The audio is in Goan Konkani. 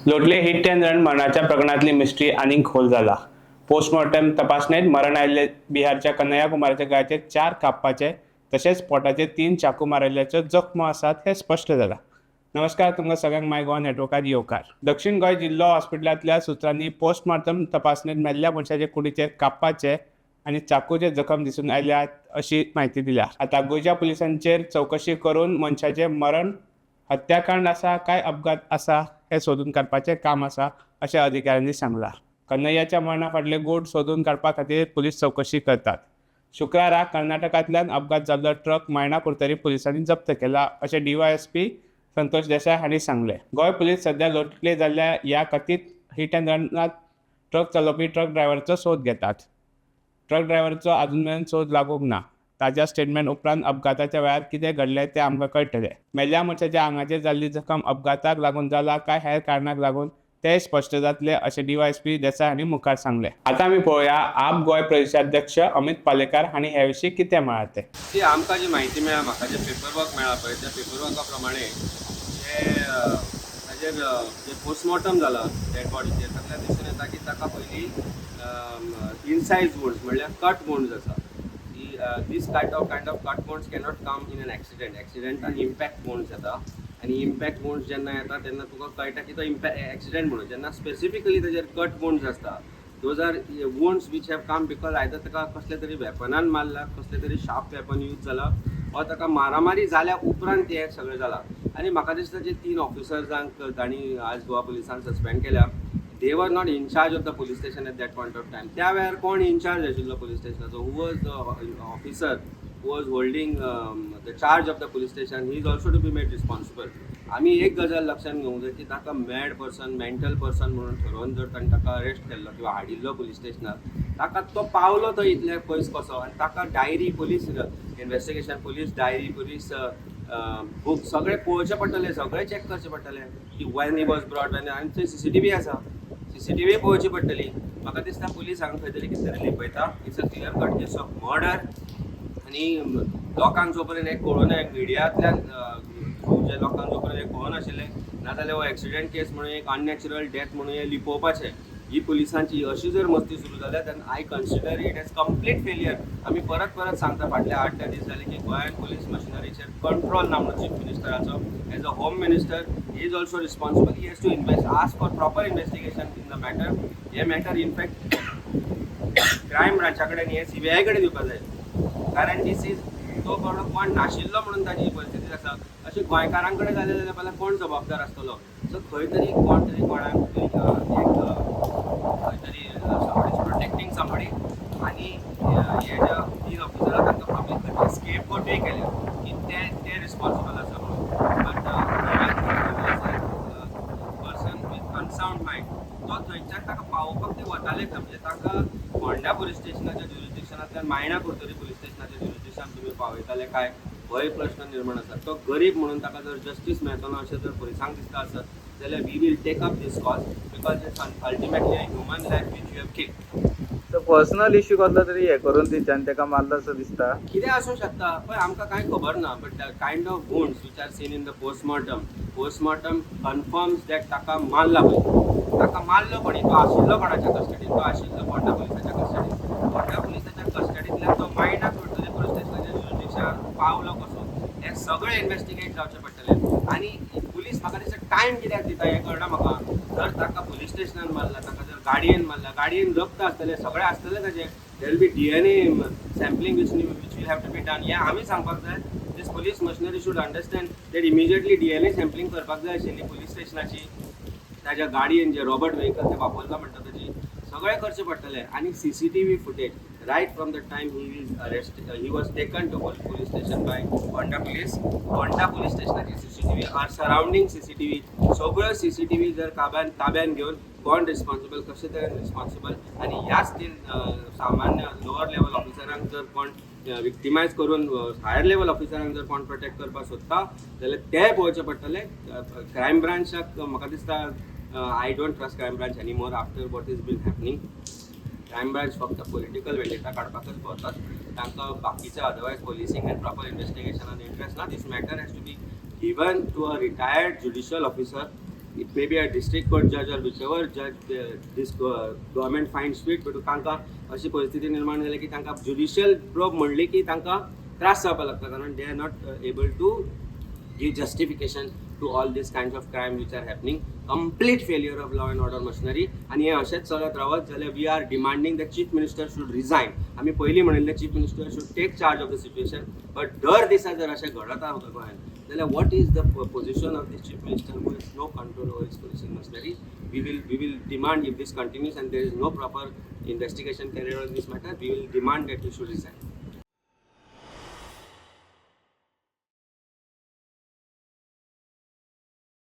लोटले हिट अँड रन मरणाच्या प्रकरणातली मिस्ट्री आनीक खोल जाला. पोस्टमॉर्टम तपासणेत मरण आयिल्ले बिहारच्या कन्हैया कुमाराच्या गळ्याचेर चार कापपाचे तशेंच पोटाचेर तीन चाकू मारिल्ल्याच्यो जखमो आसात हें स्पश्ट जालां. नमस्कार, तुमकां सगळ्यांक माय गोवा नेटवर्कात येवकार. दक्षिण गोंय जिल्लो हॉस्पिटलांतल्या सुत्रांनी पोस्टमॉर्टम तपासणेत मेल्ल्या मनशाचे कुडीचेर कापपाचे आनी चाकूचे जखम दिसून आयल्यात अशी म्हायती दिल्या. आतां गोंयच्या पुलिसांचेर चवकशी करून मनशाचें मरण हत्याकांड आसा काय अपघात आसा हें सोदून काडपाचें काम आसा अशें अधिकाऱ्यांनी सांगलां. कन्हैयाच्या मरणा फाटलें गूढ सोदून काडपा खातीर पुलीस चवकशी करतात. शुक्रारा कर्नाटकांतल्यान अपघात जाल्लो ट्रक मायणा कुडतरी पुलिसांनी जप्त केला अशें डीवायएसपी संतोष देसाय हांणी सांगलें. गोंय पुलीस सध्या लोटले जाल्ल्या ह्या कथीत हिट अँड रनात ट्रक चलोवपी ट्रक ड्रायव्हरचो सोद घेतात. ट्रक ड्रायव्हरचो अजून मेरेन सोद लागूंक ना. ताच्या स्टेटमेंट उपरांत अपघाताच्या वेळार कितें घडलें तें आमकां कळटलें. मेल्ल्या मनशाच्या आंगाचेर जाल्ली जखम अपघाताक लागून जाला काय हेर कारणाक लागून तें स्पश्ट जातलें अशें डीवायएसपी देसाय हांणी मुखार सांगलें. आतां आमी पळोवया आप गोंय प्रदेशाध्यक्ष अमित पालेकार हांणी हे विशीं कितें म्हळां तें. ती आमकां जी म्हायती मेळ्ळा, म्हाका जें पेपर वर्क मेळ्ळा पळय, त्या पेपर वर्का प्रमाणे जे ताजेर जे पोस्टमॉर्टम जाला डेड बॉडीचेर, तातूंतल्यान दिसून येता की ताका पयलीं इनसायज वुंड्स म्हणल्यार कट वुंड्स आसा की these kind of cut wounds cannot come in an accident. एक्सिडंटान impact wounds येता आनी इम्पॅक्ट वुंड्स जेन्ना येता तेन्ना तुका कळटा की तो इम्पॅक्ट एक्सिडंट म्हणून. जेन्ना स्पेसिफिकली ताजेर कट वुंड्स आसता, those are wounds which have come because either ताका कसले तरी वेपनान मारला, कसले तरी शार्प वेपन यूज जाला वा ताका मारामारी जाल्या उपरांत हें सगळें जालां. आनी म्हाका दिसता जे तीन ऑफिसर्सांक तांणी आज गोवा पुलिसान सस्पेंड केल्या, they were not in charge of the police station at that point of time. त्या वेळार कोण इनचार्ज आशिल्लो police स्टेशनाचो, who was the officer who was holding the charge of the police station, he is also to be made responsible. आमी एक गजाल लक्षात घेवंक जाय की ताका मॅड पर्सन, मेंटल पर्सन म्हणून ठरोवन जर ताणें ताका अरेस्ट केल्लो किंवा हाडिल्लो पुलीस स्टेशनार, ताका तो पावलो थंय इतले पयस कसो? आनी ताका diary, police investigation, police diary, police book सगळें पळोवचें पडटलें, सगळें चॅक करचें पडटलें की when he was brought, when. आनी थंय सीसीटीव्ही आसा, सीसीटीव्ही पळोवची पडटली. म्हाका दिसता पुलीस हांगा खंय तरी कितें तरी लिपयता. It's a clear cut case of murder. आनी लोकांक जो पर्यंत हें कळूना, मिडियांतल्यान जे लोकांक जो पर्यंत हें कळनाशिल्लें, नाजाल्यार हो एक्सिडंट केस म्हणून, एक अननॅचरल डेथ म्हणून हें लिपोवपाचें ही पुलिसांची अशी जर मस्ती सुरू जाल्या, then I consider it as complete failure. आमी परत परत सांगता, फाटले 8-10 दीस जाले की गोंयान पुलीस मशिनरीचेर कंट्रोल ना म्हणून chief मिनिस्टराचो. As a home minister, he is also responsible. He has to invest ask for proper investigation in the matter. Hey matter in fact crime ब्रांचा कडेन, हे सीबीआय कडेन दिवपाक जाय, कारण दीस is तो कोण कोण नाशिल्लो म्हणून ताजी ही परिस्थिती आसा. अशें गोंयकारां कडेन जालें जाल्यार जाल्यार कोण जबाबदार आसतलो? सो खंय तरी कोण तरी कोणाक तरी एक खंय तरी somebody is protecting somebody. आनी हे जे तीन ऑफिसर आहा तांकां पब्लीक खंय स्केप गोटूय केल्या की ते ते रिस्पॉन्सिबल आसा म्हणून, but person with unsound mind तो थंयच्यान ताका पावोवपाक ते वताले खंय? म्हणजे ताका Honda police स्टेशनाच्या ज्युरिस्डिक्शनांतल्यान मायणा Curtorim police स्टेशनाच्या jurisdiction तुमी पावयताले काय, होय प्रश्न निर्माण आसा. तो गरीब म्हणून ताका जर जस्टीस मेळचो ना अशें जर पुलिसांक दिसता आसत जाल्यार we will take up this cause because it's ultimately a human life which you have killed. तो पर्सनल इश्यू कसलो तरी हे करून तेच्यान ताका मारलो असो दिसता. कितें आसूं शकता पळय, आमकां कांय खबर ना, but the kind of wounds which are seen in the postmortem, postmortem confirms that ताका मारला. पळय, ताका मारलो कोणी? तो आशिल्लो कोणाच्या कस्टडीत? तो आशिल्लो फोंडा पुलिसाच्या कस्टडीत. फोंडा पुलिसाच्या कस्टडींतल्यान तो मायणा कुडतरी पुलीस स्टेशनाच्या ज्युरिस्डिक्शनार पावलो कसो, हें सगळें इन्वेस्टिगेट जावचें पडटलें. आनी पुलीस म्हाका दिसता टायम कित्याक दिता हें कळना म्हाका. जर ताका पुलीस स्टेशनान मारला, ताका जर गाडयेन मारला, गाडयेन रक्त आसतलें, सगळें आसतलें ताजें. There will be DNA sampling which will have to be done. हें आमी सांगपाक जाय. This police machinery should understand that immediately DNA sampling करपाक जाय आशिल्ली पुलीस स्टेशनाची, ताज्या गाडयेन जे रॉबर्ट व्हेकल ते वापरला म्हणटा ताजी, सगळें करचें पडटलें. आनी CCTV footage right from the time he is arrest he was taken to police station by Ponda police, Ponda police स्टेशनाची CCTV or surrounding CCTV, सगळ्यो सीसीटीव्ही जर ताब्यान घेवन कोण रिस्पॉन्सिबल, कशे तरेन रिस्पॉन्सिबल, आनी ह्याच तीन सामान्य लोअर लेवल ऑफिसरांक जर कोण विक्टिमायज करून हायर लेवल ऑफिसरांक जर कोण प्रोटेक्ट करपाक सोदता जाल्यार ते पळोवचें पडटलें. क्रायम ब्रांचाक म्हाका दिसता, I don't trust crime branch any more after what is been happening. Crime branch फक्त पॉलिटिकल वेंडेटा काडपाकच भोंवतात. तांकां बाकीचे अदरवायज पोलिसींग अँड प्रॉपर इन्वेस्टिगेशनान इंट्रस्ट ना. This matter has to be given to a retired judicial officer. It may be a district court judge or whichever judge this government finds fit, but तांकां अशी परिस्थिती निर्माण जाली की तांकां ज्युडिशियल प्रोब म्हणली की तांकां त्रास जावपाक लागता, कारण they are not able to give justification to all these kinds of crime which are happening. Complete failure of law and order machinery. आनी हें अशेंच चलत रावत जाल्यार we are demanding the chief minister should resign. आमी पयलीं म्हणिल्लें, chief minister should take charge of the situation, but दर दिसा जर अशें घडत आसा गोंयांत जाल्यार what is the position of the chief minister who has no control over his policing machinery? We will demand, if this continues and there is no proper investigation carried on this matter, we will demand that you should resign.